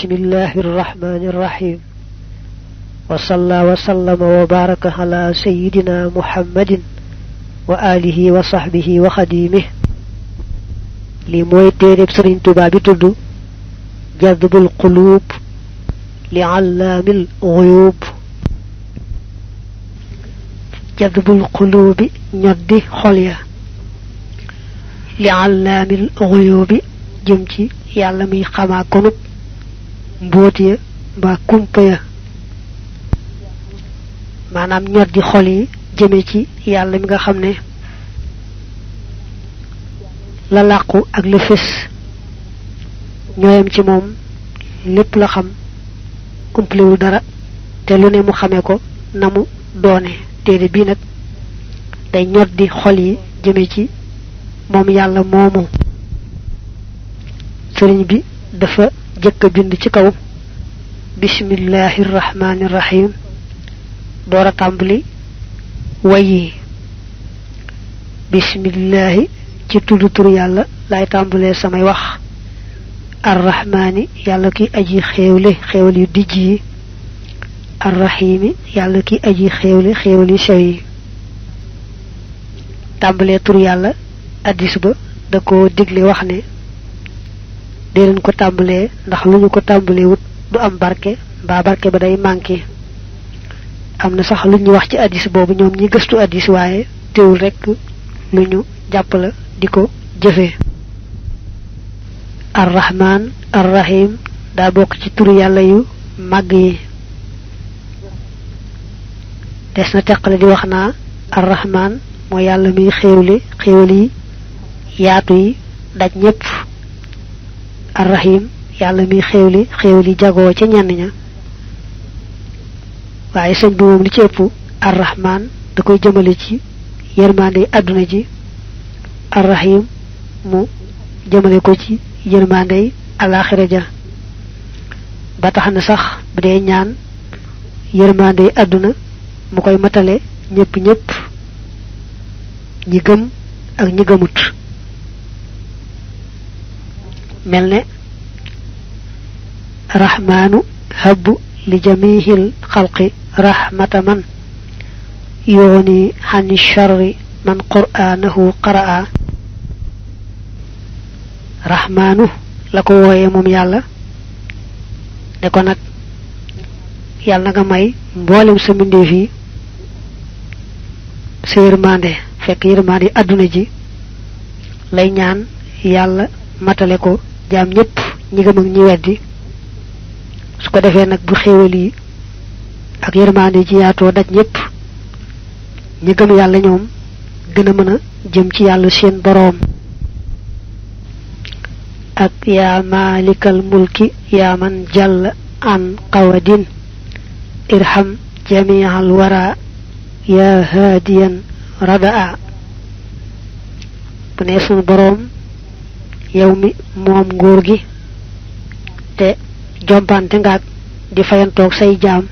bismillahi irrahmani irrahim wa salla wa sallama wa baraka ala sayyidina muhammadin wa alihi wa sahbihi wa khadimih li moy téereb Sëriñ Tuubaa bi tuddu jadbul qulub li allamil ghuyub jadbul qulubi ñoddi xol ya li allamil ghuyubi jëm ci yàlla mi xamaa konub mbóot ya mbaa kumpa ya maanaam ñoddi xol yi jëme ci yàlla mi nga xam ne la làqu ak la fés ñooyam ci moom lépp la xam umplewul dara te lu ne mu xamee ko na mu doone téere bii nag day ñoddi xol yi jëme ci moom yàlla moomu sëriñ bi dafa jëkk a bind ci kaw bismillahi rahmani rahim door a tàmbali wayi bismillahi ci tuddu tur yàlla lay tàmbalee samay wax arrahmani yàlla ki aji xéewle xéewal yu dijj yi arrahimi yàlla ki aji xéewle xéewal yu sew yi tàmbalee tur yàlla addis ba da ko digle wax ne dee leen ko tàmbalee ndax lu ñu ko tàmbalee wut du am barke mbaa barke ba day manqué am na sax lu ñu wax ci addis boobu ñoom ñi gëstu addis waaye teewul rekk lu ñu jàpp la di ko jëfee arrahman arrahim daa bokk ci turu yàlla yu màgg yi des na teqale di wax naa arrahman mooy yàlla muy xéewli xéewal yi yaatu yi daj ñépp arrahim yàlla muy xéewli xéewal yi jagoo ca ñenn ña waaye sëñ bi moom li ci ëpp arrahman da koy jëmale ci yërmande àdduna ji arrahim mu jëmale ko ci yërmande alaxira ja ba tax na sax bu dee ñaan yërmande àdduna mu koy matale ñépp ñépp ñi gëm ak ñi gëmut mel ne rahmaanu habbu li jamihil xalqi rahmata man yooni xani sharri man qur'aanahu qaraa rahmaanu la ko wooyee moom yàlla ne ko nag yàlla na nga may mboolem sa mbindeef yi sa yërmande fekk yërmande àdduna ji lay ñaan yàlla matale ko jaam ñépp ñi gëm ak ñi weddi su ko defee nag bu xéewal yi ak yërmande ji yaatoo daj ñépp ñi gëm yàlla ñoom gën a mën a jëm ci yàlla seen boroom ak yaa maalikal mulki yaa man jàll an qawadin irham jamial wara yaa haadiyan radaa bu ne sunu boroom yow mi moom nguur gi te jompante ngaak di fayantoog say jaam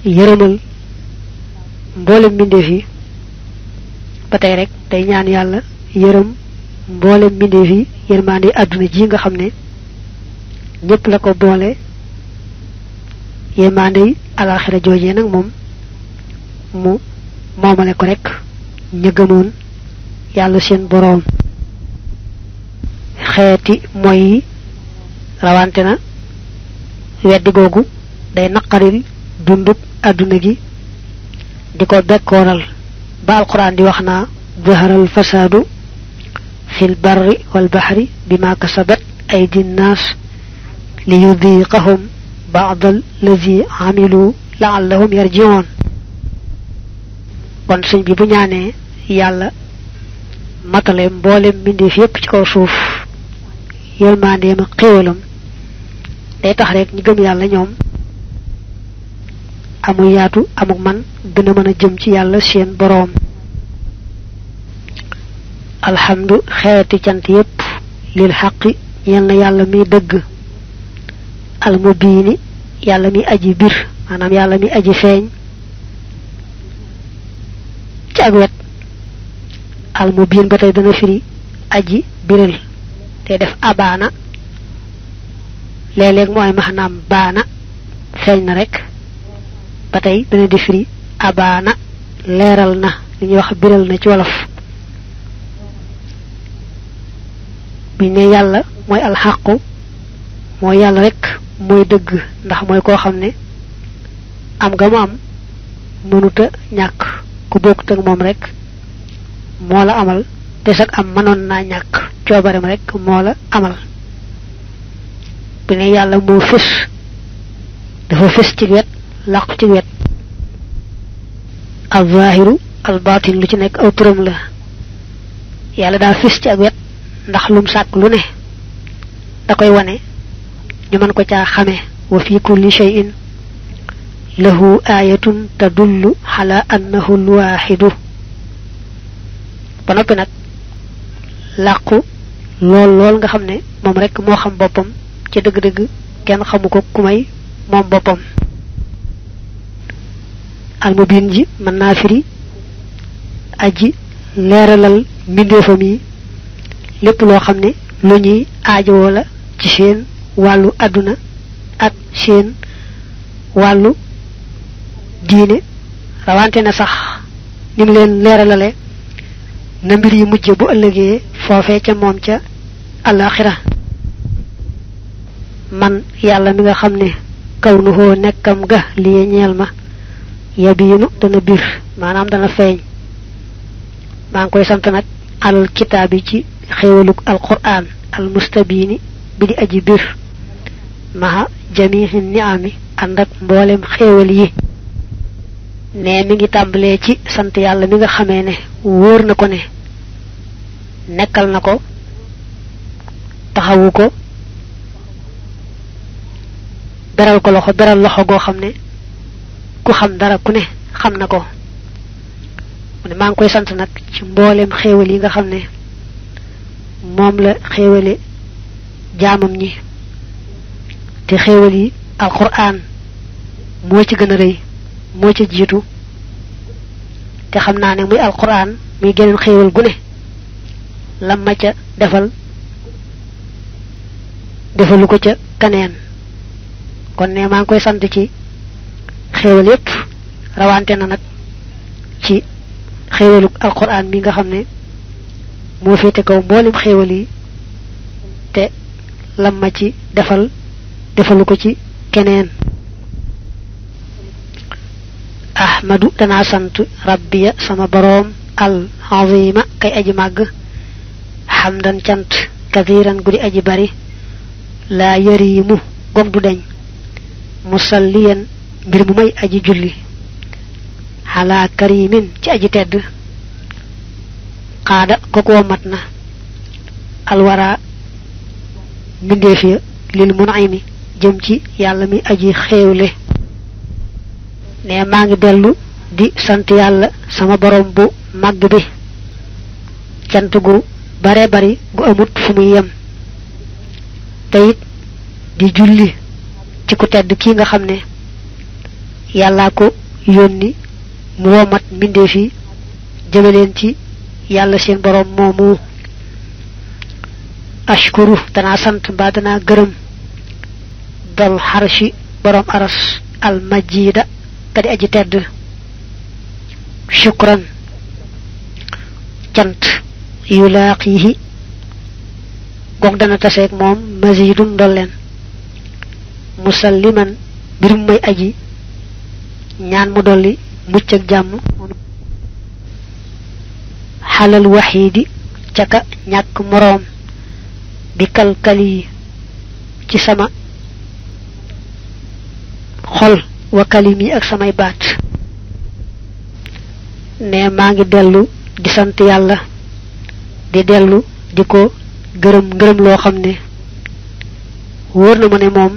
yërëmal mboolem mbindeef yi ba tey rek day ñaan yàlla yërëm mboolem mbindeef yi yërmande àdduna ji nga xam ne ñépp la ko boole yërmande alaxira joojee nag moom mu moomale ko rek ña gëmoon yàlla seen boroom xeeti mooy yi rawante na weddi googu day naqaril dundub àdduna gi di ko bekkooral ba alquran di wax naa zaharal fasaadu fil barri wal bahri bima kasabat aydi nnaas li yudiqahum ba'dal lazi amilu la'allahum yarji'un kon sëñ bi bu ñaanee yàlla matale mboolem mbindeef yépp ci kaw suuf yërmandeem ak xéewalam day tax rek ñu gëm yàlla ñoom amul yaatu amuk man gën a mën a jëm ci yàlla seen boroom alhamdu xeeti cant yépp lil xaqi ñeel na yàlla mi dëgg almubiini yàlla mi aji bir maanaam yàlla mi aji feeñ ci ak wet almubiin ba tey dana firi aji biral te def abaana léeg-léeg mooy maanaam baana feeñ na rek ba tey dana di firi abaana leeral na li ñuy wax biral na ci wolof bi ne yàlla mooy alxaqu mooy yàlla rek mooy dëgg ndax mooy koo xam ne am nga mu am mënuta ñàkk ku bokkut ak moom rek moo la amal te sax am mënoon naa ñàkk coobareem rek moo la amal bi ne yàlla moo fës dafa fës ci wet làqu ci wet al zahiru al batin lu ci nekk aw turam la yàlla daa fës ci ak wet ndax lum sàkk lu ne da koy wane ñu mën ko caa xame wa fi kulli shay'in lahu ayatun tadullu ala annahu alwaxidu ba noppi nag làqu lool nga xam ne moom rek moo xam boppam ci dëgg-dëgg kenn xamu ko ku may moom boppam almubin ji mën naa firi aji leeralal mbindeefam yi lépp loo xam ne lu ñuy aajowoo la ci seen wàllu àdduna ak seen wàllu diine rawante na sax ni mu leen leeralale na mbir yi mujje bu ëllëgee foofee ca moom ca alaxira man yàlla mi nga xam ne kaw nu hoo nekkam ga lii ñeel ma yabiinu dana bir maanaam dana feeñ maa ngi koy sant nag alal kitaab yi ci xéewaluk alquran al mustabiini bi di aji bir maha jamihi niami ànd ak mboolem xéewal yi ne mi ngi tàmbalee ci sant yàlla mi nga xamee ne wóor na ko ne nekkal na ko taxawu ko beral ko loxo beral loxo goo xam ne ku xam dara ku ne xam na ko mu ne maa ngi koy sant nag ci mboolem xéewal yi nga xam ne moom la xéewale jaamam ñi te xéewal yi alquran moo ci gën a rëy moo ci jiitu te xam naa ne muy alquran muy geneen xéewal gu ne lam ma ca defalu ko ca kaneen kon ne maa ngi koy sant ci xéewal yépp rawante na nag ci xéewaluk alquran mi nga xam ne moo féete kaw mboolem xéewal yi te lam ma ci defalu ko ci keneen ahmadu danaa sant rabbiya sama boroom al azima kay aji màgg xamdan cant kathiran gudi aji bari laa yariimu gog du deñ musalliyan mbir mu may aji julli xalaa karimin ci aji tedd xaada kooku womat na alwara mbindeef ya lil munaymi jëm ci yàlla mi aji xéewle ne maa ngi dellu di sant yàlla sama borom bu màgg bi cant gu bare bari gu amut fu muy yem te it di julli ci ku tedd kii nga xam ne yàllaa ko yónni mu womat mbindeef yi jëme leen ci yàlla seen borom moomu ashkuru danaa sant mbaa danaa gërëm dal xarshi borom aras al majida kadi aji tedd shukran cant yulaaqihi goog dana taseeg moom mazidun ndolleen musalliman birum may aji ñaan mu dolli mucc ak jàmm xalal waxiidi ca ka ñàkk moroom bi kalkali ci sama xol wa kalim yi ak samay baat ne maa ngi dellu di sant yàlla di dellu di ko gërëm loo xam ne wóor na ma ne moom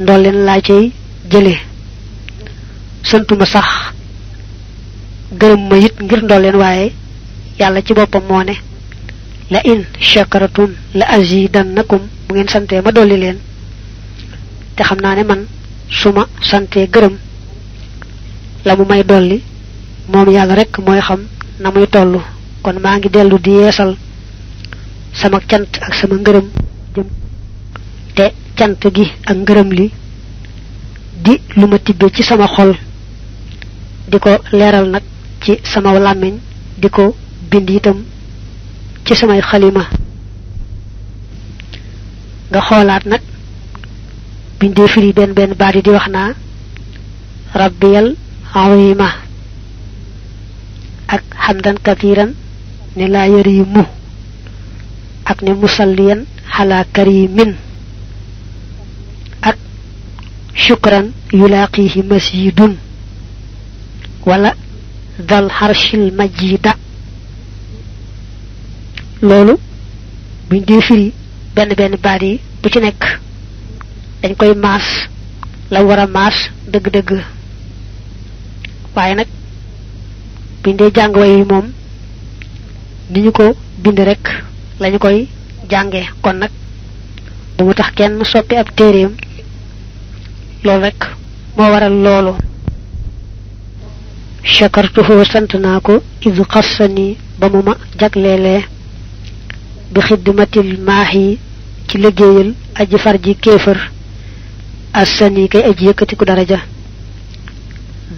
ndolleen laa cay jële santuma sax gërëm ma it ngir ndolleen waaye yàlla ci boppam moo ne la in shakaratum la azidannakum bu ngeen santee ma dolli leen te xam naa ne man suma santee gërëm la mu may dolli moom yàlla rek mooy xam na muy tollu kon maa ngi dellu di yeesal sama cant ak sama ngërëm jëm te cant gi ak ngërëm li di lu ma tibbe ci sama xol di ko leeral nag ci sama làmmiñ di ko bind itam ci samay xalima nga xoolaat nag bindee firi benn benn baat yi di wax naa rabbiyal azima ak hamdan kathiran ne laa yarimu ak ne musalliyan xala karimin ak shukran yulaqihi masjidun wala dal harshil majida loolu buñ dee firi benn benn baat yi bu ci nekk dañ koy maas la war a maas dëgg-dëgg waaye nag buñ dee jàng way yi moom ni ñu ko bind rek lañu koy jànge kon nag bu mu tax kenn soppi ab téeréem loolu rek moo waral loolu shakartuhu sant naa ko iz xassani ba mu ma jagleelee bi xidmatil maahi ci liggéeyal aji far ji kéefër assani kay aji yëkkatiku daraja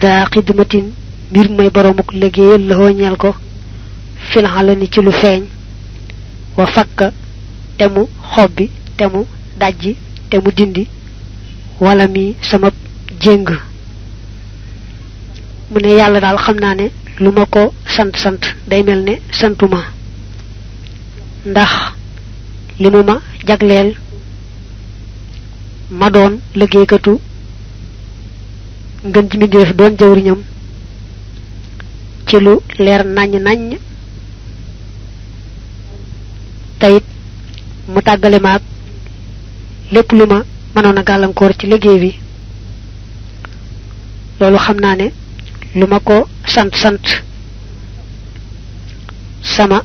daa xidmatin mbir may boromuk liggéeyal la ñeel ko fil halani ci lu feeñ wa fakka te mu xobbi te mu dajji te mu dindi wala mi sama jéng mu ne yàlla daal xam naa ne lu ma ko sant day mel ne santuma ndax li mu ma jagleel ma doon liggéeykatu ngën ji mbindéef doon jawriñam ci lu leer naññ tayit mu tàggale ma ak lépp lu ma mënoon a gàllankoor ci liggéey bi loolu xam naa ne lu ma ko sant sama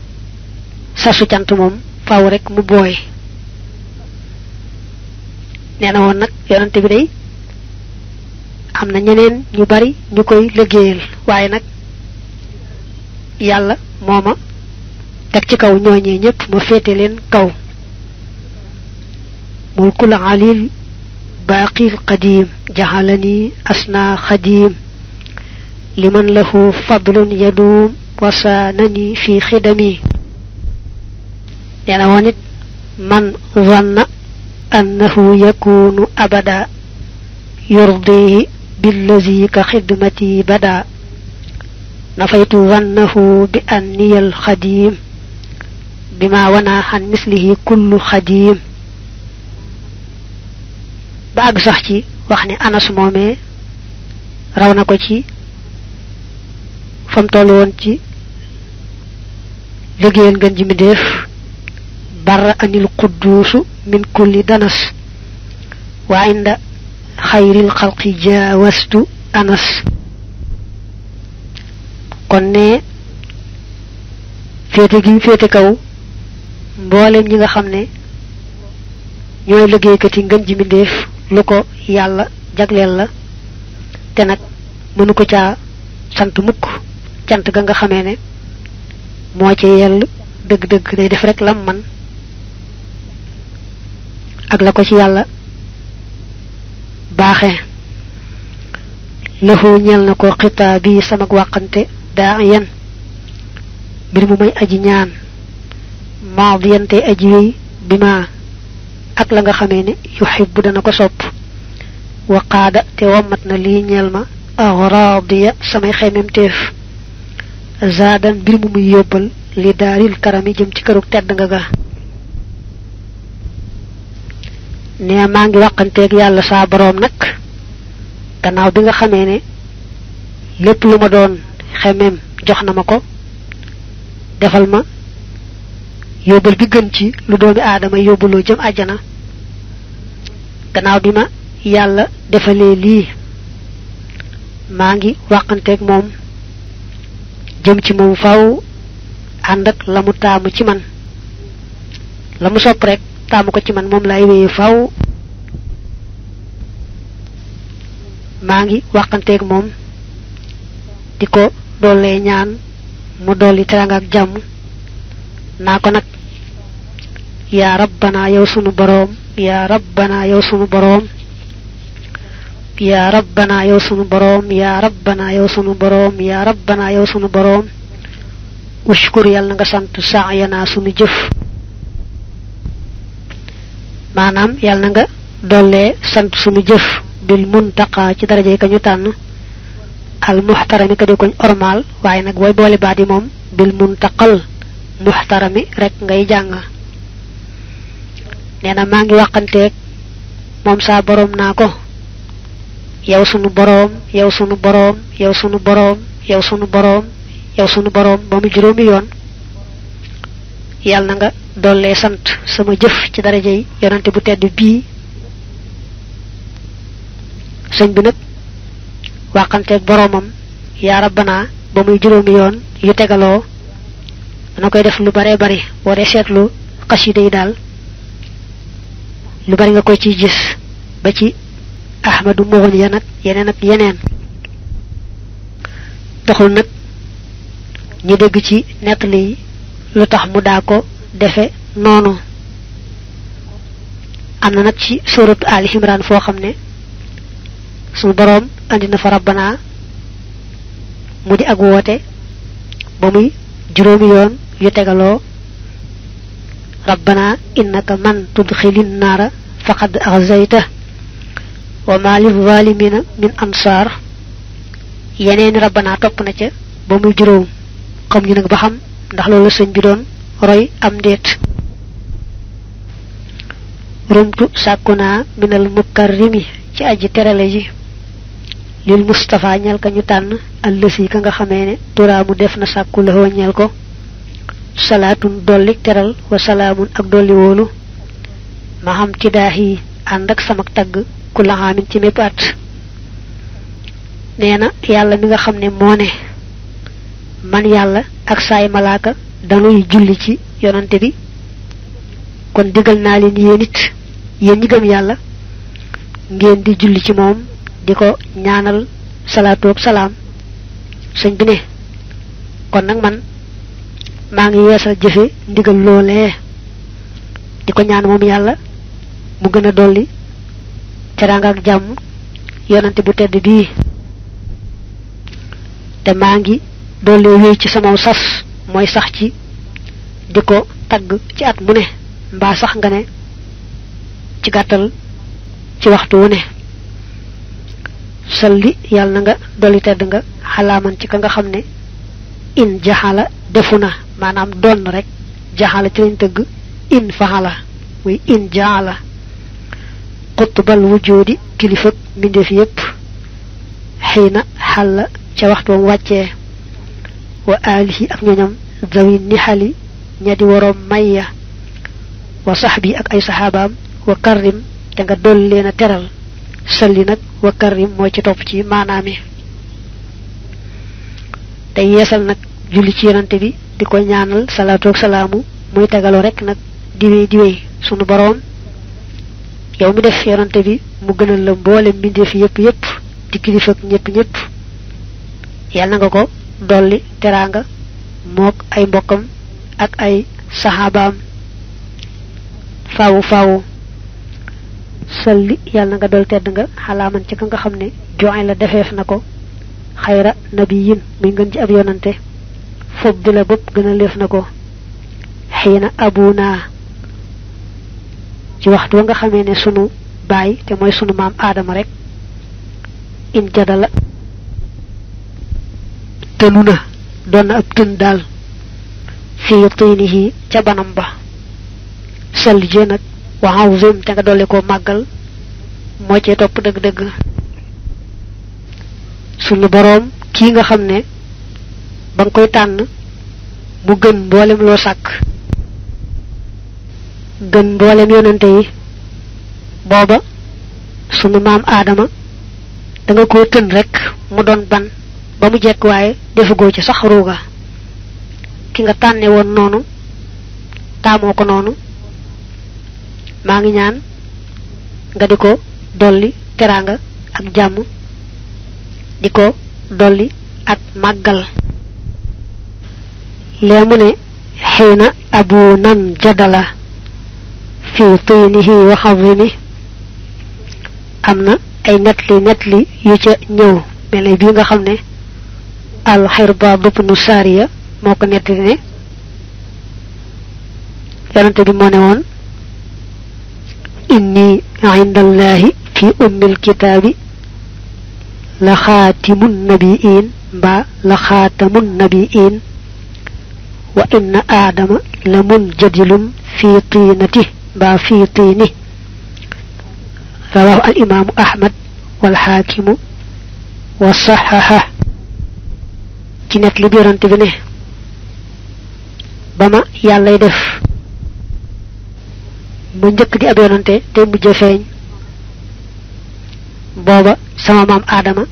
sasu cant moom faaw rek mu booy nee na woon nag yonante bi day am na ñeneen ñu bari ñu koy liggéeyal waaye nag yàlla moo ma teg ci kaw ñooñee ñépp ma féete leen kaw mulkul alil baaqil qadim jaxalani asna xadim liman lahu fadlun yadum wasaanani fi xidami nee na woon it man zanna annahu yakunu abada yurdihi billazi ka xidmati bada nafaytu zannahu bi anniyal xadim bima wana xan mislihi kullu xadim ba àgg sax ci wax ne anas moomee raw na ko ci fam toll woon ci liggéeyal ngeen ji mi def barra anil qudduusu min kulli danas wa inda xayril xalqi jaawastu anas kon ne féete gi féete kaw mboolem ñi nga xam ne ñooy liggéeykati ngeen ji mi def lu ko yàlla jagleel la te nag mënu ko caa sant mukk cant ga nga xamee ne moo ci yell dëgg-dëgg day def rek lam man ak la ko ci yàlla baaxe lahu ñeel na ko xitaa bi sama wàqante daa yan mbir mu may aji ñaan maadiyante aji wéy bi ma ak la nga xamee ne yuhibbu dana ko sopp wa qaada te wommat na lii ñeel ma agradiya samay xemem teef zaadan mbir mu muy yóbbal li daaril karami jëm ci kërug tedd nga ga ne maa ngi waxanteeg yàlla saa boroom nag gannaaw bi nga xamee ne lépp lu ma doon xemem jox na ma ko defal ma yóbbal bi gën ci lu doomi aadama yóbbaloo jëm àjjana gannaaw bi ma yàlla defalee lii maa ngi waxanteeg moom jëm ci moom faw ànd ak la mu taamu ci man la mu sopp rek taamu ko ci man moom lay wéyee faw maa ngi waxanteeg moom di ko dollee ñaan mu dolli teranga ak jàmm naa ko nag ya rabbana yow sunu borom ya rabbana yow sunu borom ya rabbana yow sunu borom ya rabbana yow sunu borom ya rabbana yow sunu borom ushkur yalla nga sant sa'yana sunu jëf manam yalla nga dolle sant sunu jëf bil muntaqa ci daraaje ka ñu tan al muhtarami ka di koñ ormal waye nak boy boole baadi mom bil muntaqal muhtarami rek ngay jang neena ma ngi waxante mom sa borom nako yow sunu borom yow sunu borom yow sunu borom yow sunu borom yow sunu borom ba mu juroomi yoon yalla nga dolle sant sama jëf ci daraaje yi yonante bu tedd bi señ bi nak waxante ak boromam ya rabbana ba muy juroomi yoon yu tegalo na koy def lu bare bare bo de setlu qasida yi dal lu bari nga koy ci gis ba ci ahmadu mogon ya nak yeneen taxul nak ñi dégg ci netali lu tax mu da ko defe nonu amna nak ci suratu ali imran fo xamne sunu borom andi na fa rabbana mudi ak wote ba muy juroomi yoon yu tegalo rabbana innaka man tudkhilin nara faqad aghzayta wa ma lil zalimin min ansar yeneen rabbana top na ca ba muy juroom xam ñu nak ba xam ndax loolu señ bi doon roy am deet rumtu sakuna minal mukarrimi ci aji terale ji lil mustafa ñal ka ñu tan allasi ka nga xamé né tura mu def na sakku la ñal ko salatun dolli teral wa salamun ak dolli wolu ma xam ci dahi and ak samak tag ku la xamin ci mepp at neena yalla mi nga xamné mo né man yalla ak say malaka dañuy julli ci yonante bi kon digal na leen yeen ñi gëm yalla ngeen di julli ci mom diko ñaanal salatu ak salam señ bi ne kon nak man ma ngi yeesal jëfé ndigal lolé diko ñaan mom yalla mu gëna dolli teranga ak jamm yonante bu tedd bi te ma ngi dolli wéy ci sama sas moy sax ci diko tagg ci at mu ne mba sax nga ne ci gattal ci waxtu wu ne salli yalla nga doli tedd nga halaman ci ka nga xamne in jahala defuna manam don rek jahala ci lañ teug in fahala muy in jaala qutbal wujudi kilifak mindef yep hayna hal ci waxtu wacce wa alihi ak ñoñam zawi nihali ñadi worom mayya wa sahbi ak ay sahabam wa karrim te nga dol leena teral salli nak wa karim mo ci top ci manami te yeesal nak julli ci yonante bi diko ñaanal salatu ak salamu muy tagalo rek nak diwé sunu borom yow mi def yonante bi mu gënal la mbolé mbindef yépp di kilifa ak ñepp yalla nga ko dolli teranga mok ay mbokam ak ay sahabam faawu salli yalla nga dol tedd nga halaman ci nga xamne joy la defef nako khayra nabiyyin mi ngeen ci ab yonante fobdila bop gëna leef nako hayna abuna ci waxtu nga xamé né sunu bay té moy sunu mam adam rek in jadala tenuna don ab tun dal fi tinihi ca banam ba salli je nak wa awzim te nga dolé ko magal mo ci top deug deug sunu borom ki nga xamné bang koy tan bu gën mbolem lo sak gën mbolem yonante yi boba sunu mam adama da nga ko teun rek mu don ban ba mu jek waye defugo ci sax ruga ki nga tanné won nonu tamo ko nonu ma ngi ñaan nga diko dolli teranga ak jamm diko dolli ak magal lemu ne hayna abu nan jadala fi tinihi wa hazimi amna ay netli yu ca ñew melé bi nga xamné al Hirbad ibn Sariya moko netti ne yonante bi mo ne won inni indallahi fi ummil kitabi la khatimun nabiyyin ba la khatamun nabiyyin wa inna adama lamunjadilun fi tinati ba fi tini rawahu al imam ahmad wal hakim wa sahaha ci net li yonante bi ne bama yalla def mu ñëk di ab yonante te mujj feñ boba sama mam adama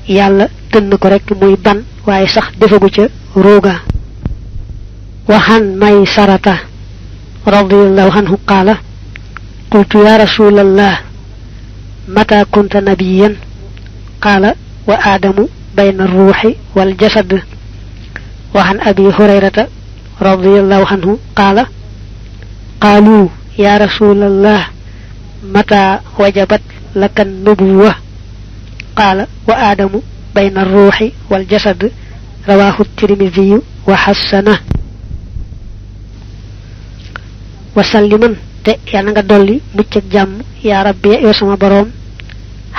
yalla teun ko rek muy ban waye sax defagu ca roga waxan may sarata radiyallahu anhu qala qultu ya rasulallah mata kunta nabiyyan qala wa adamu bayna ar-ruhi wal jasad وعن أبي هريرة رضي الله عنه قال قالوا يا رسول الله متى وجبت لك النبوة قال وآدم بين الروح والجسد رواه الترمذي وحسنه وسلما يانا دولي mucc jam ya rabbi ya sama borom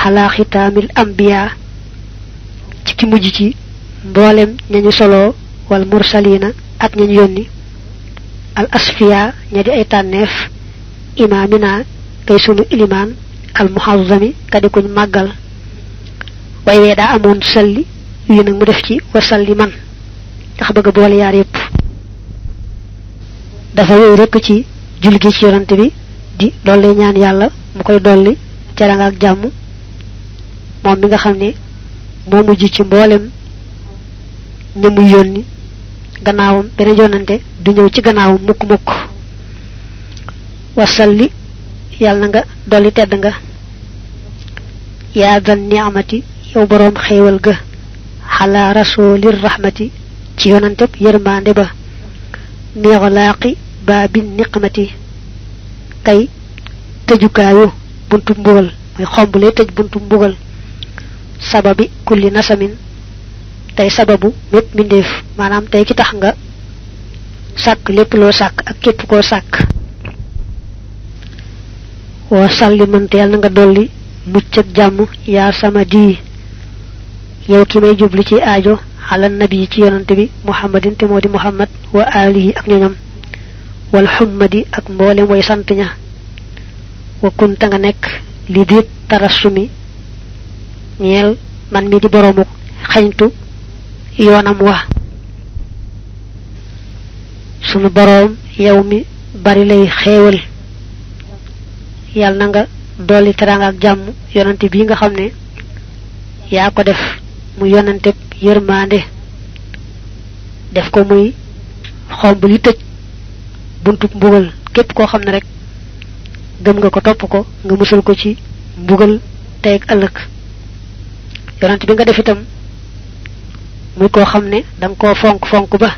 hala khitamil anbiya ci ki mujj ci mbolem ñañu solo wal mursalina ak ñañu yoni al asfiya ñadi ay tanef imamina kay sunu iliman al muhazzami kadi kuñ magal way we da amone salli yi nak mu def ci wa salliman tax bëgg boole yaar yépp dafa yoy rek ci julli gi ci yonante bi di dolli ñaan yalla mu koy dolli ci rang ak jamm mom mi nga xamne mo mujj ci mbolem ñu mu yoni gannaawum bene yonante du ñew ci gannaawum mukk mukk wa salli yalla nga dolli tedd nga ya dan ni'mati yow borom xewal ga ala rasulir rahmati ci yonante yermande ba ni'laqi babin niqmati kay tejukaayu buntu mbugal moy xombule tej buntu mbugal sababi kulli nasamin tay sababu mepp mindef manam tay ki tax nga sak lepp lo sak ak kepp ko sak wa salliman tel nga dolli mucc ak jamm ya sama di yow ki may jubli ci aajo ala nabi ci yonante bi muhammadin te modi muhammad wa alihi ak ñoñam wal hummadi ak mbolem way sant ña wa kunta nga nek li di tarasumi ñeel man mi di boromu xagntu yoonam wa sunu borom yow mi bari lay xéewal yàlla nga dolli teranga ak jàmm yonante bi nga xam ne yaa ko def mu yonante yërmande def ko muy xomb li tëj buntu mbugal képp koo xam ne rek gëm nga ko topp ko nga musal ko ci mbugal tey ak ëllëg yonante bi nga def itam muy koo xam ne dang koo fonk ba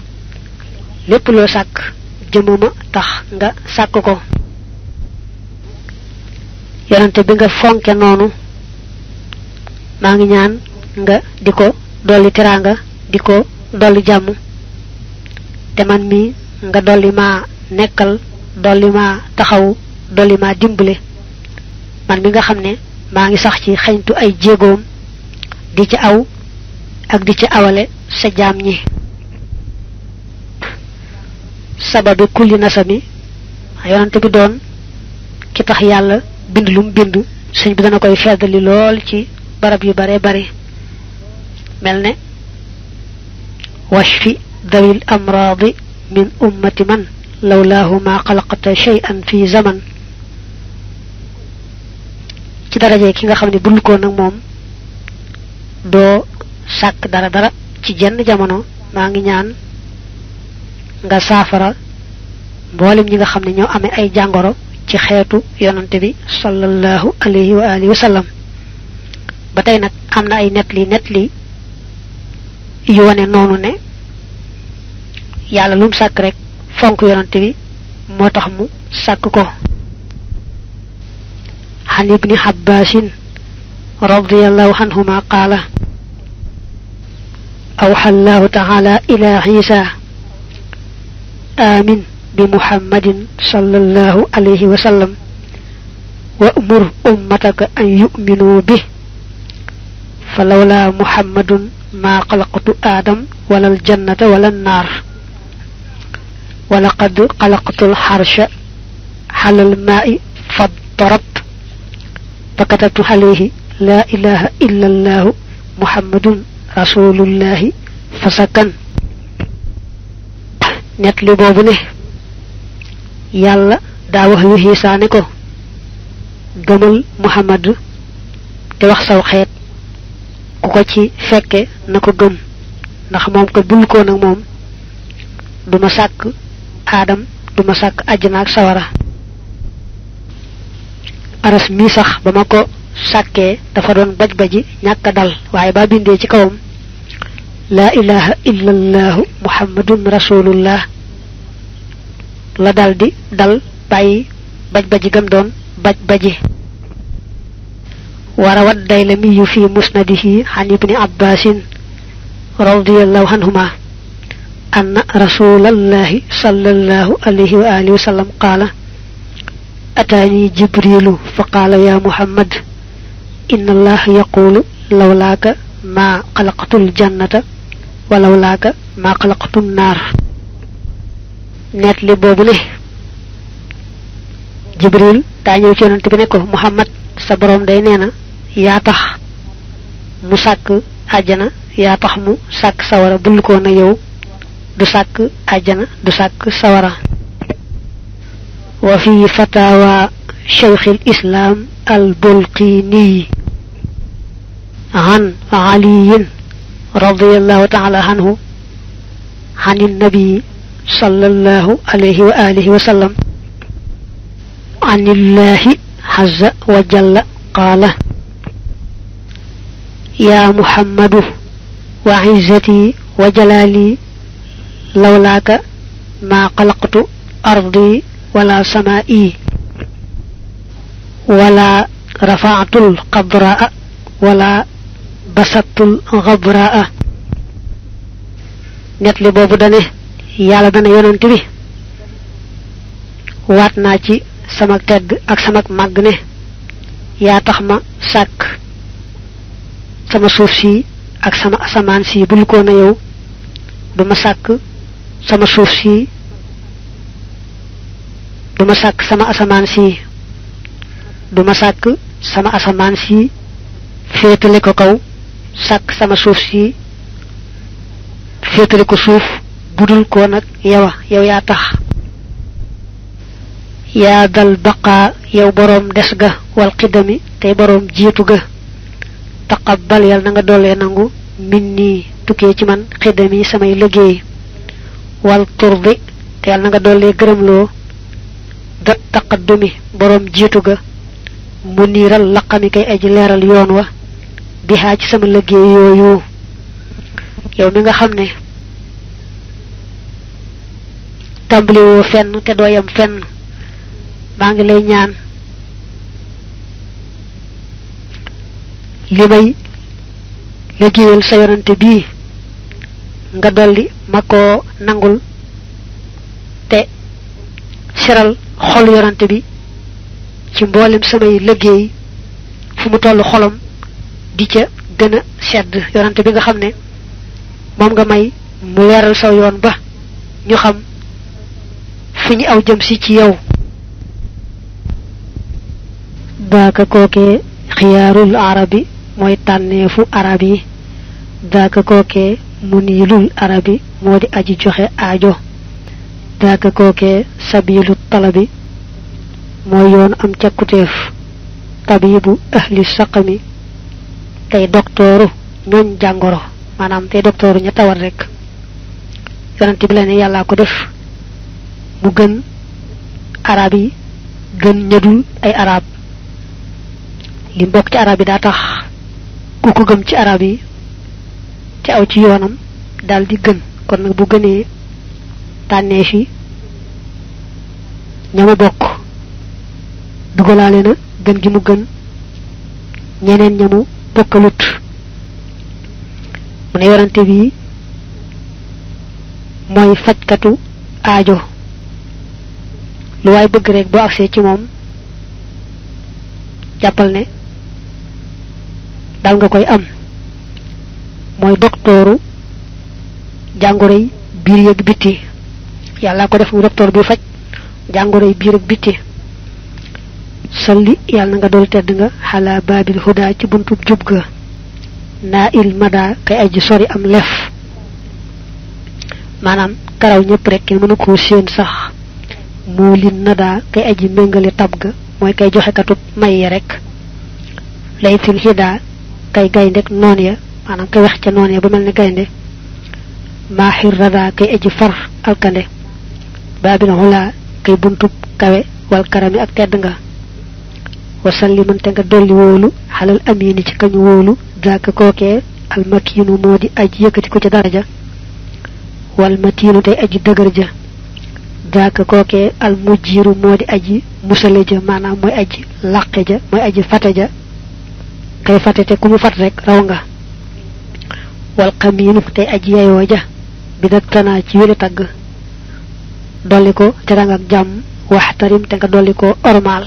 lépp loo sàkk jëmuma tax nga sàkk ko yonante bi nga fonke noonu maa ngi ñaan nga di ko dolli teranga di ko dolli jàmm te man mi nga dolli ma nekkal dolli ma taxaw dolli ma dimbale man mi nga xam ne maa ngi sax ci xañtu ay jéegoom di ci aw ak di ci awale sa jaam ñi sababu kulli nasami yonante bi doon ki tax yàlla bind lum bind señ bi dana koy feddali lool ci barab yu bare bare melne washfi dawil amradi min ummati man lawlahu ma khalaqta shay'an fi zaman ci daraje ki nga xamni bul ko nak mom do sak dara ci jenn jamono ma ngi ñaan nga safara mbolim ñi nga xamni ñoo amé ay jangoro ci xéetu yonante bi sallallahu alayhi wa alihi wa sallam batay nak amna ay netli yu wone nonu ne yalla lum sak rek fonk yonante bi motax mu sàkk ko. an ibni Abbaasin radiyallahu anhuma qaala awxa allahu taala ila Isa amin bi muhammadin sallallahu alayhi wa sallam wa'mur ummataka an yu'minu bih falawla muhammadun ma xalaqtu aadam wala aljannata wala annaar walaqad xalaqtu alxarsha xala almaai fadarabt fakatabtu alayhi la ilaha illa allahu muhammadun rasulullahi fasakan. net li boobu ne yàlla daa wax yu Isaa ne ko gëmal Muhammad te wax saw xeet ku ko ci fekke na ko gëm ndax moom ko bul ko nag moom duma sàkk aadam duma sàkk àjjana ak sawara. aras mi sax ba ma ko sàkkee dafa doon baj baji ñàkk dal waaye ba bindee ci kawam laa ilaha illa allahu muhammadun rasulullah la dal di dal bàyyi baj baji gam doon baj baji. warawat Daylami fi musnadihi an ibni Abbaasin radiyallahu anhuma anna rasulallahi sallallahu alayhi wa alihi wa sallam qaala ataani jibrilu fa qaala ya muhammad inna allaha yaqulu lawlaaka ma xalaqtul jannata wa lawlaaka ma xalaqtun naar. net li boobu ne jibril daa ñëw ci yonent bi ne ko muhammad sa boroom day nee na yaa tax mu sàkk àjjana yaa tax mu sàkk sawara bul ko na yow du sàkk àjjana du sàkk sawara. wa fi fatawa shaykhil islam al bulqini an aliyin radiyallahu ta'ala anhu an nabi sallallahu alayhi wa alihi wa sallam anillahi azza wa jalla qaala ya muhammadu wa izzati wa jalali lawlaaka ma xalaqtu ardi wala samaa'i wala rafa'tul qabraa wala basattul ghabraa. net li boobu dane yàlla dana yonent bi waat naa ci sama tedd ak sama màgg ne yaa tax ma sàkk sama suuf si ak sama asamaan si bul ko na yow duma sàkk sama suuf si duma sàkk sama asamaan si duma sàkk sama asamaan si féetale ko kaw sàkk sama suuf si féetale ko suuf budul ko nag yow yaa tax. yaa dal baqaa yow boroom des ga wal xidami tey boroom jiitu ga taqabbal yal na nga doolee nangu min nii tukkee ci man xidami samay liggéey wal turdi te yal na nga doolee gërëmloo dot taqaddumi boroom jiitu ga mu niiral laqami kay aji leeral yoon wa bihaa ci sama liggéey yooyu. yow mi nga xam ne tàmbaliwoo fenn te doo yam fenn maa ngi lay ñaan li may liggéeyal sa yonante bii nga dolli ma ko nangul te seral xol yonante bi ci mboolem samay liggéey fu mu toll xolam di ca gën a sedd yonante bi nga xam ne moom nga may mu leeral saw yoon ba ñu xam fi ñu aw jëm si ci yow. daaka kookee xiyaarul arabi mooy tànneefu arab yi daaka kookee muniilul arabi moo di aji joxe aajo daaka kookee sabilu talabi mooy yoon am cakkuteef tabibu ahli saqami tey doktooru ñooñ jàngoro maanaam tey doktooru ña tawat rek. yonent bi la ne yàllaa ko def mu gën arab yi gën ñadul ay arab li mbokk ci arab yi daa tax ku ko gëm ci arab yi te aw ci yoonam daal di gën kon nag bu gënee tànnee fi ñama bokk dugalaale na gën gi mu gën ñeneen ñamu bokkalut mu ne yorante bi mooy fajkatu aajo lu waay bëgg rek boo agsee ci moom jàppal ne dal nga koy am mooy doktooru jàngoroy biir yeeg bitti yàlla ko def mu docteur bi faj jàngoroy biir ak bitti salli yàlla nga dool tedd nga xala baabil huda ci buntu jub ga naa il mada kay aji sori am lef maanaam karaw ñëpp rek kenn mënu koo séen sax moo lin nada kay aji méngale tab ga mooy kay joxe katub may ya rek lay fil hida kay gayndek noon ya maanaam kay wax ca noon ya ba mel ne gaynde maaxir rada kay aji far alkande baabil hula kay buntub kawe wal karami ak tedd nga wasalliman te nga dolli wóolu xalal amini ci kañu wóolu daaka kookee almakiinu moo di aji yëkkati ko ci daraja wal matiinu tey aji dëgër ja daaka kookee almujjiiru moo di aji musale ja maanaam mooy aji làqe ja mooy aji fate ja kay fate te ku mu fat rek raw nga wal xamiinu tey aji yayoo ja bi dak tanaa ci wéle tagg dolli ko terang ak jàmm waxtarim te nga dolli ko ormaal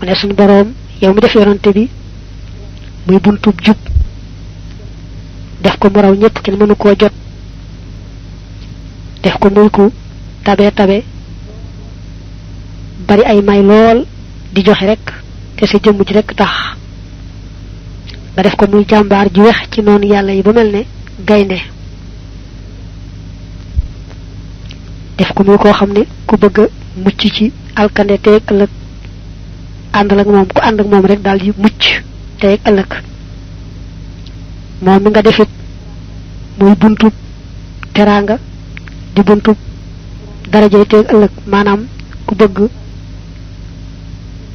mu ne suñu boroom yow mi def yonante bi muy buntub jub def ko mu raw ñëpp kenn mënu koo jot def ko muy ku tabe tabe bari ay may lool di joxe rek te sa jëmm ji rek tax nga def ko muy jàmbaar ji wex ci noonu yàlla yi ba mel ne gaynde def ko muy koo xam ne ku bëgg a mucc ci alkande teeg ëllëg àndal ak moom ku ànd ak moom rek daal di mucc teeg ëllëg moom mi nga defit muy buntub teraanga di buntub darajay teeg ëllëg maanaam ku bëgg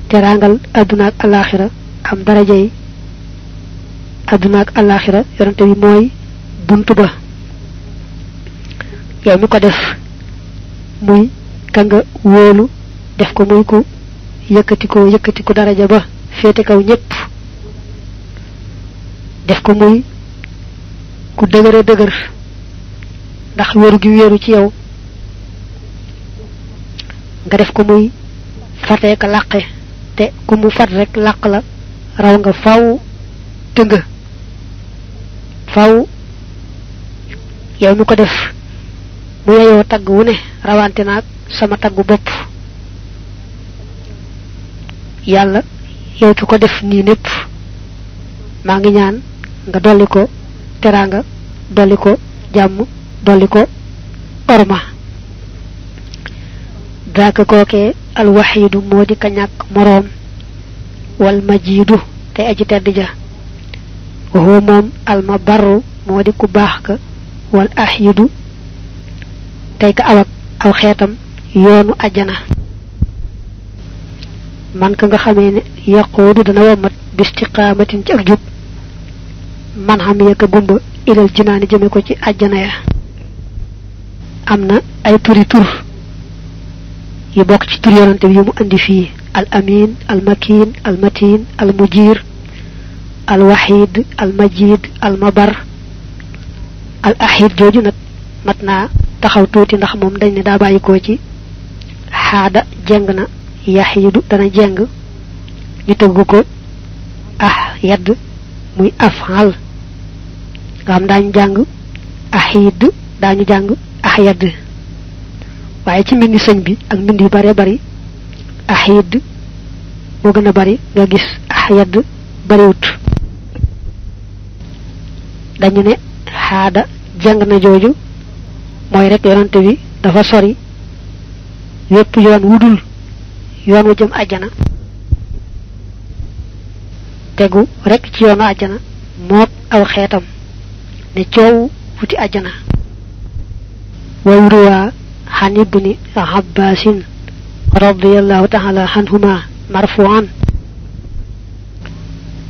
teraangal adduna ak alaxira am darajay adduna ak alaxira yonante bi mooy buntu ba yow mi ko def muy ka nga wóolu def ko muy ku yëkkati ko daraja ba féete kaw ñëpp def ko muy ku dëgëre dëgër ndax wéeru gi wéeru ci yow nga def ko muy fatee ka làqe te ku mu fat rek làq la raw nga faw tënga faw yow mi ko def mu yeyoo tagg wu ne rawante naag sama taggu bopp yàlla yow ki ko def nii népp maa ngi ñaan nga dolli ko teraanga dolli ko jàmm dolli ko orma daaka kookee alwaxiidu moo di ka ñàkk moroom wal majiidu te aji tedd ja waxoo moom alma barru moo di ku baax ka wal axiidu tey ka awak aw xeetam yoonu ajjana man ka nga xamee ne yaquudu dana womat bistiqaamatin ci ak jub man xam yëkka gumba ilal jinaani jëme ko ci ajjana ya am na ay turi tur yu bokk ci tur yonante bi yu mu andi fii al amin al makin al matin al mujir al wahid al majid al mabar al ahid jooju nag mat naa taxaw tuuti ndax moom dañ ne daa bàyyikoo ci xaada jeng na yaxiidu dana jeng ñu tëgg ko yadd muy afal nga xam daañu jàng axiid daañu jàng yadd waaye ci mbindi sëñ bi ak mbind yu bare bari axiid moo gën a bari nga gis yadd bariwut dañu ne xaada jeng na jooju mooy rek yonante bi dafa sori yépp yoon wudul yoon wa jëm àjjana tegu rek ci yoonu àjjana mook aw xeetam ne coow futi àjjana wayruwaa xan ibni abbasin radiyallahu taala anhuma marfuan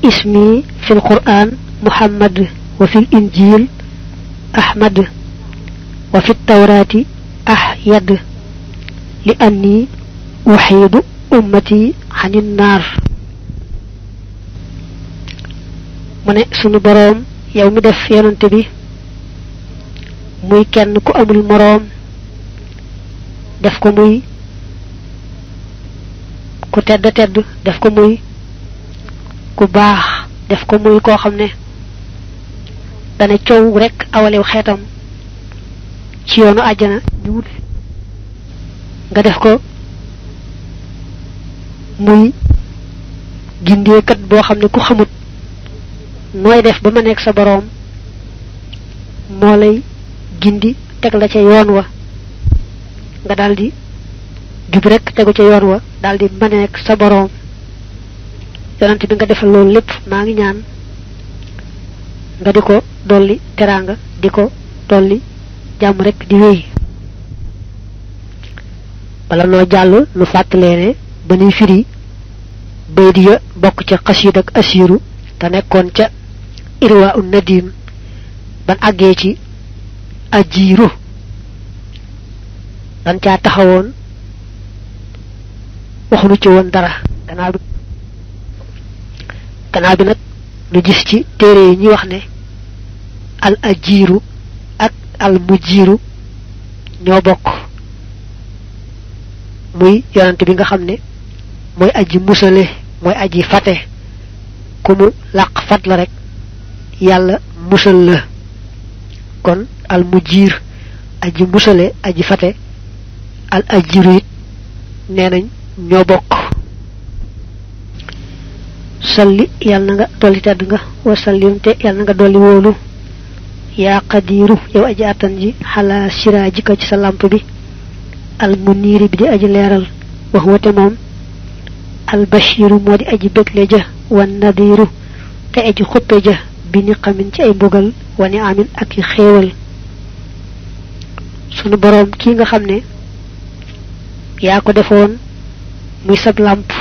ismi fi lquran muhammad wa fi linjil ahmad wa fi ltawrati ahyad li anni uhidu ummati hanin nar mané sunu borom yow mi def yonante bi muy kenn ku amul morom def ko muy ku tedd def ko muy ku baax def ko muy koo xam ne dana coow rek awalew xeetam ci yoonu àjjana ñu wut nga def ko muy gindeekat boo xam ne ku xamut nooy def ba ma nekk sa boroom moo lay gindi teg la ca yoon wa nga daldi jub rek tegu ca yoon wa daldi ma nekk sa boroom yonent bi nga defal loolu lépp maa ngi ñaan nga di ko dolli teraanga di ko dolli jàmm rek di wéy bala noo jàll nu fàttalee ne ba nuy firi baydi ya bokk ca xasiid ak asiiru te nekkoon ca irwa un nadim ban àggee ci ajiiru dan caa taxawoon waxunu ci woon dara gannaaw bi nag nu gis ci téere yi ñuy wax ne al ajiiru ak al mujiiru ñoo bokk muy yonante bi nga xam ne mooy aji musale mooy aji fate ku mu làq fat la rek yàlla musal la kon al mujiir aji musale aji fate al ajiiru it nee nañ ñoo bokk salli yàlla nga dolli tedd nga wa sallim te yàlla nga dolli wóolu yaa qadiru yow aji attan ji xalaa siraajika ci sa lamp bi al muniiri bi di aji leeral wax wate moom al bashiru moo di aji bégle ja wan nadiru te aji xuppe ja bi ni xamin ci ay mbugal wani amin ak i xéewal sunu boroom kii nga xam ne yaa ko defoon muy sab lamp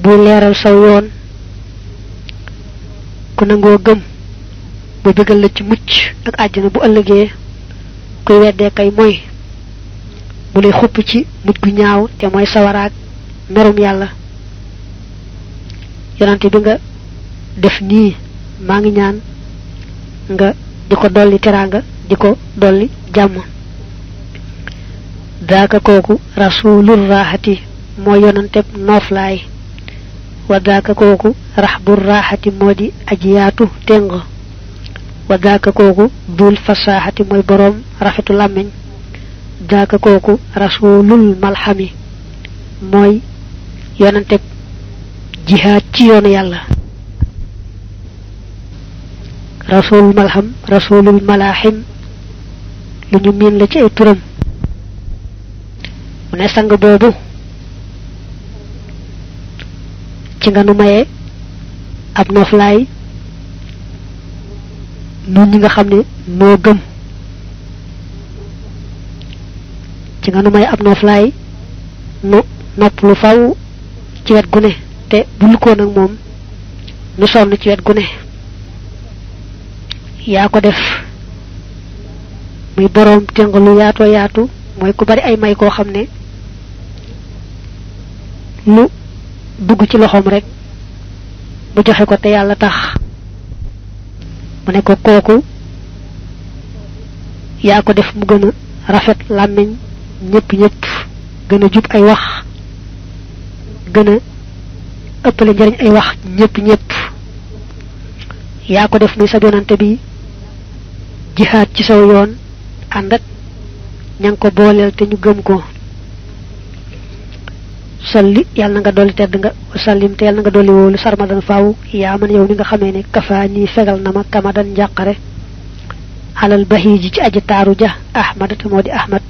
bu leeral saw yoon ku nangoo gëm bu bëggal la ci mucc ak àjjana bu ëllëgee kuy weddee kay mooy bu lay xupp ci mujj gu ñaaw te mooy sawaraak merum yàlla yonante bi nga def nii maa ngi ñaan nga di ko dolli teraanga di ko dolli jàmm daaka kooku rasulur raxati mooy yonante nooflaay wa daaka kooku raxbur raxati moo di ajiyaatu téng wa daaka kooku dul fasaxati mooy boroom rafetu làmmiñ daaka kooku rasulul malxami mooy yonante jihaad ci yoonu yàlla rasulul malham rasulul malaxim lu ñu miin la ci ay turam mu ne sang boobu ci nga nu maye ab nooflaay nun ñi nga xam ne noo gëm ci nga nu maye ab nooflaay nu nopp lu faw ci wet gu ne te bul ko nag moom nu sonn ci wet gu ne yaa ko def muy boroom téng lu yaatoo yaatu mooy ku bari ay may koo xam ne lu dugg ci loxoom rek mu joxe ko te yàlla tax mu ne ko kooku yaa ko def mu gën a rafet làmmiñ ñëpp gën a jub ay wax gën a ëppale njariñ ay wax ñëpp yaa ko def muy sa yonante bi jihaad ci saw yoon ànd ak ña ngi ko booleel te ñu gëm ko salli yàlla nga dolli tedd nga sallim te yàlla nga dolli wóolu sarmadan faaw yaa man yow mi nga xamee ne kafaa nii fegal na ma kamadan njàqare alal bahiji ci aji taaru ja ahmad te moo di ahmad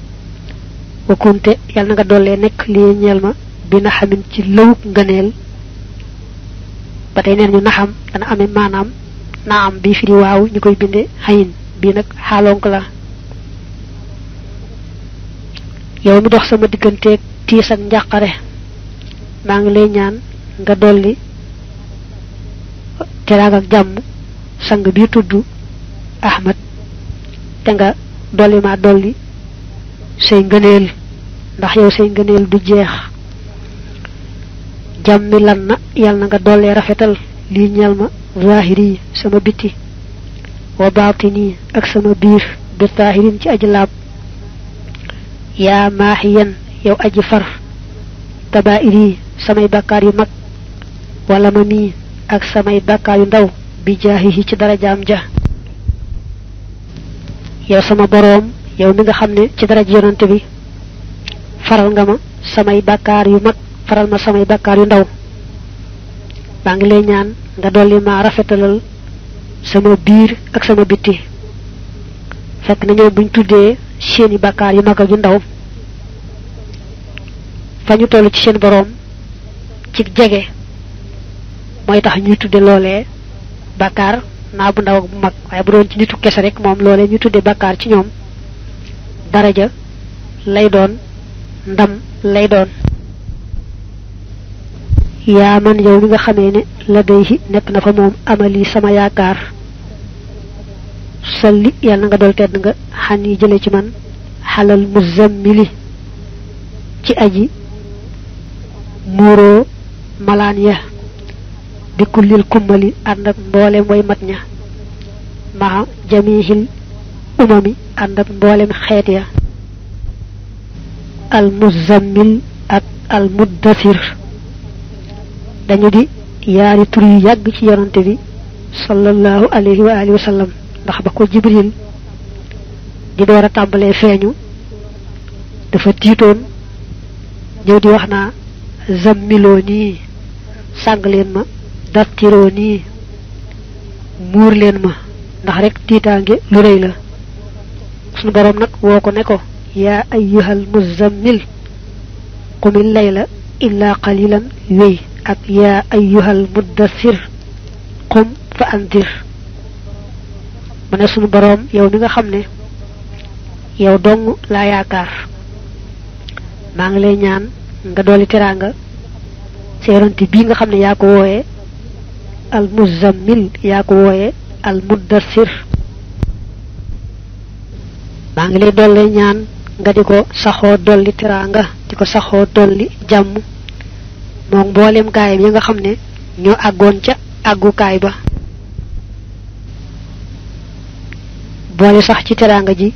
wa kunte yàlla nga dollee nekk lii ñeel ma bi naxamin ci lawuk ngëneel ba tey neen ñu naxam dana amee maanaam naam bii firi waaw ñu koy binde xayin bii nag xaalonk la yow mi dox sama digganteeg tiis ak njàqare maa ngi lay ñaan nga dolli teraanga ak jàmm sang bi tudd ahmad te nga dolli ma dolli say ngëneel ndax yow say ngëneel du jeex jàmmi lan na yàlla na nga dollee rafetal lii ñeel ma zahiri sama biti wa baatini ak sama biir bi zahirin ci aji laab yaa maaxiyan yow aji far kabaa'iri samay bàkkaar yu mag wala ma mii ak samay bàkkaar yu ndaw bi jaahihi ci darajaam ja yow sama boroom yow mi nga xam ne ci daraj yonante bi faral nga ma samay bàkkaar yu mag faral ma samay bàkkaar yu ndaw baa ngi lay ñaan nga dolli ma rafetalal sama biir ak sama bitti fekk na ñoom buñ tuddee seeni bàkkaar yu mag ak yu ndaw fa ñu toll ci seen boroom ci jege mooy tax ñuy tudde loolee bàkkaar naa bu ndaw ak bu mag waaye bu doon ci nitu kese rek moom loolee ñu tudde bàkkaar ci ñoom daraja lay doon ndam lay doon yaa man yow mi nga xamee ne la day nekk na fa moom amali sama yaakaar salli yàlla na nga dool tedd nga xan yi jële ci man xalal muzammili ci aji muuroo malaan ya bi kullil kummali ànd ak mboolem way mat ña maa jamihil umami ànd ak mboolem xeet ya al muzammil ak al muddasir dañu di yaari tur yu yàgg ci yonante bi sallallahu alayhi wa alihi wa sallam ndax ba ko jibril di door a tàmbalee feeñu dafa tiitoon ñëw di wax naa zammiloo nii sàng leen ma dattiroo nii muur leen ma ndax rek tiitaange lu rëy la sunu boroom nag woo ko ne ko yaa ayyuhal muzammil qumil layla illa qalilan wéy ak yaa ayyuhal muddassir qum fa andir mu ne sunu boroom yow mi nga xam ne yow dong laa yaakaar maa ngi lay ñaan nga dolli teraanga sa yonent bii nga xam ne yaa ko wooyee al muzammil yaa ko wooyee al muddassir maa ngi lay dolli ñaan nga di ko saxoo dolli teraanga di ko saxoo dolli jàmm moom mboolem gaayam yi nga xam ne ñoo àggoon ca àggukaay ba boole sax ci teraanga ji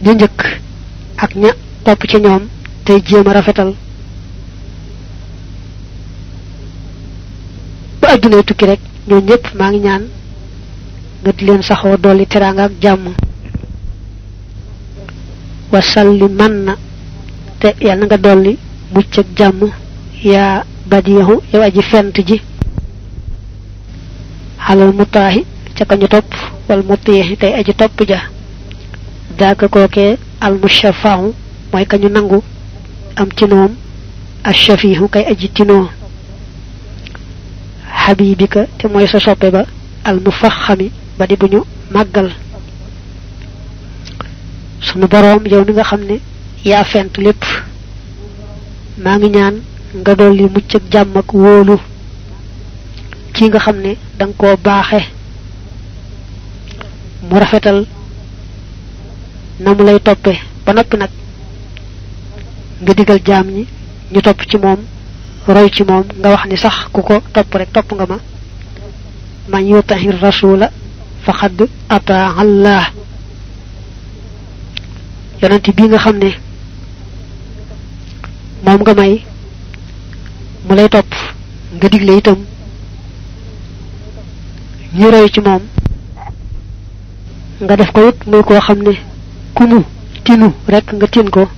ñu njëkk ak ña topp ci ñoom tey jéem a rafetal ba addunay tukki rek ñoo ñëpp maa ngi ñaan nga di leen saxoo dolli teraanga ak jàmm wasalli man na te yàlla nga dolli mucc ak jàmm yaa badiyahu yow aji fent ji xalal mutaahi ca kañu topp wal mutiixi tey aji topp ja daaka kookee al mushafaahu mooy kañu nangu am tinoom ashafiihu kay aji tinoo xabibika te mooy sa soppe ba al mufaxami ba di bu ñu màggal sunu boroom yow mi nga xam ne yaa fent lépp maa ngi ñaan nga dolli mucc ak jàmm ak wóolu kii nga xam ne danga koo baaxe mu rafetal na mu lay toppe ba noppi nag nga digal jaam ñi ñu topp ci moom roy ci moom nga wax ni sax ku ko topp rek topp nga ma man yutahir rasula faqad ataa Allah yonent bii nga xam ne moom nga may mu lay topp nga digle itam ñu roy ci moom nga def ko it muy koo xam ne ku mu tinu rek nga tin ko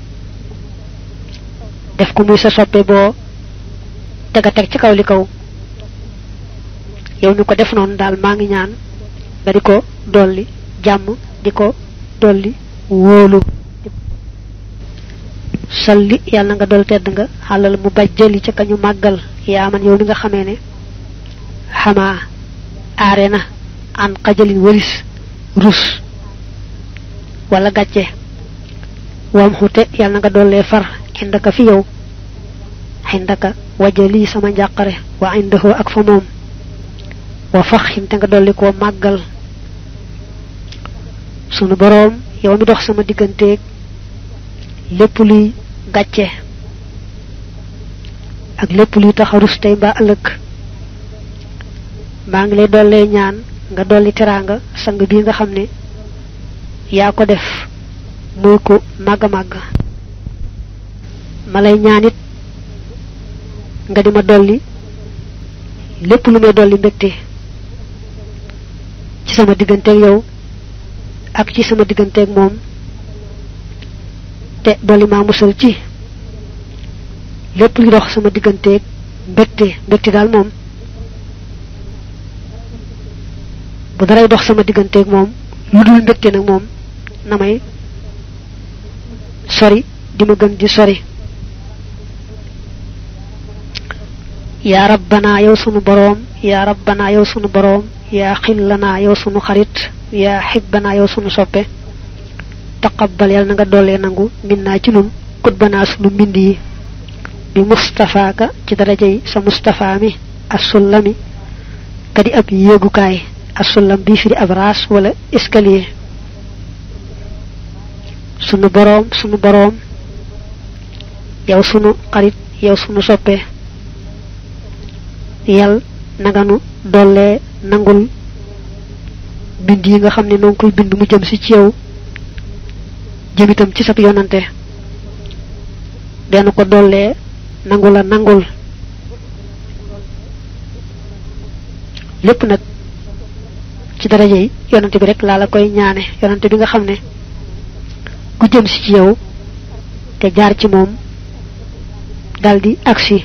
def ko muy sa soppe boo tega teg ci kaw li kaw yow mi ko def noonu daal maa ngi ñaan nga di ko dolli jàmm di ko dolli wóolu salli yàlla nga dool tedd nga xalal mu bajjali ca kañu màggal yaa man yow mi nga xamee ne xamaa aare na an xajalin walis rus wala gàcce wam xute yàlla nga doollee far indaka fi yow indaka wajali sama njàqare wa indahu ak fa moom wa faxin te nga dolli koo màggal sunu boroom yow mi dox sama digganteeg lépp luy gàcce ak lépp luy taxarus tey mbaa ëllëg maa ngi lay dollee ñaan nga dolli teraanga sang bii nga xam ne yaa ko def muy ko màgg màgg ma lay ñaan it nga di ma dolli lépp lu may dolli mbégte ci sama digganteeg yow ak ci sama digganteeg moom te dolli maa musal ci lépp lu dox sama digganteeg mbégte daal moom bu daray dox sama digganteeg moom lu dul mbégte nag moom na may sori di ma gën di sori yaa rabbana yow sunu boroom yaa rabbana yow sunu boroom yaa xillana yow sunu xarit yaa xibbana yow sunu soppe taqabbal yàlla na nga dollee nangu minnaa ci nun kutbanaa sunu mbind yi bi mustafaaka ci daraja yi sa mustafa mi assullami kadi ab yéegukaay assullam bii fi di ab raas wala escalier sunu boroom yow sunu xarit yow sunu soppe yal naganu dollee nangul bind yi nga xam ne noo koy bind mu jëm si ci yow jëm itam ci sab yonante benn ko dollee nangul lépp nag ci daraja yi yonante bi rek laa la koy ñaane yonante bi nga xam ne ku jëm si ci yow te jaar ci moom daldi agsi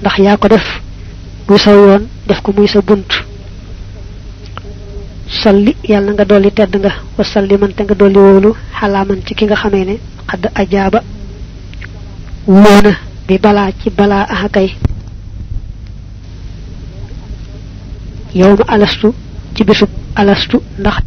ndax yaa ko def muy saw yoon def ko muy sa bunt salli yàlla nga dolli tedd nga wa salli man te nga dolli wóolu xalaaman ci ki nga xamee ne xadd ajaaba wóona bi balaa ci balaa axakay yow ma alastu ci bésub alastu ndax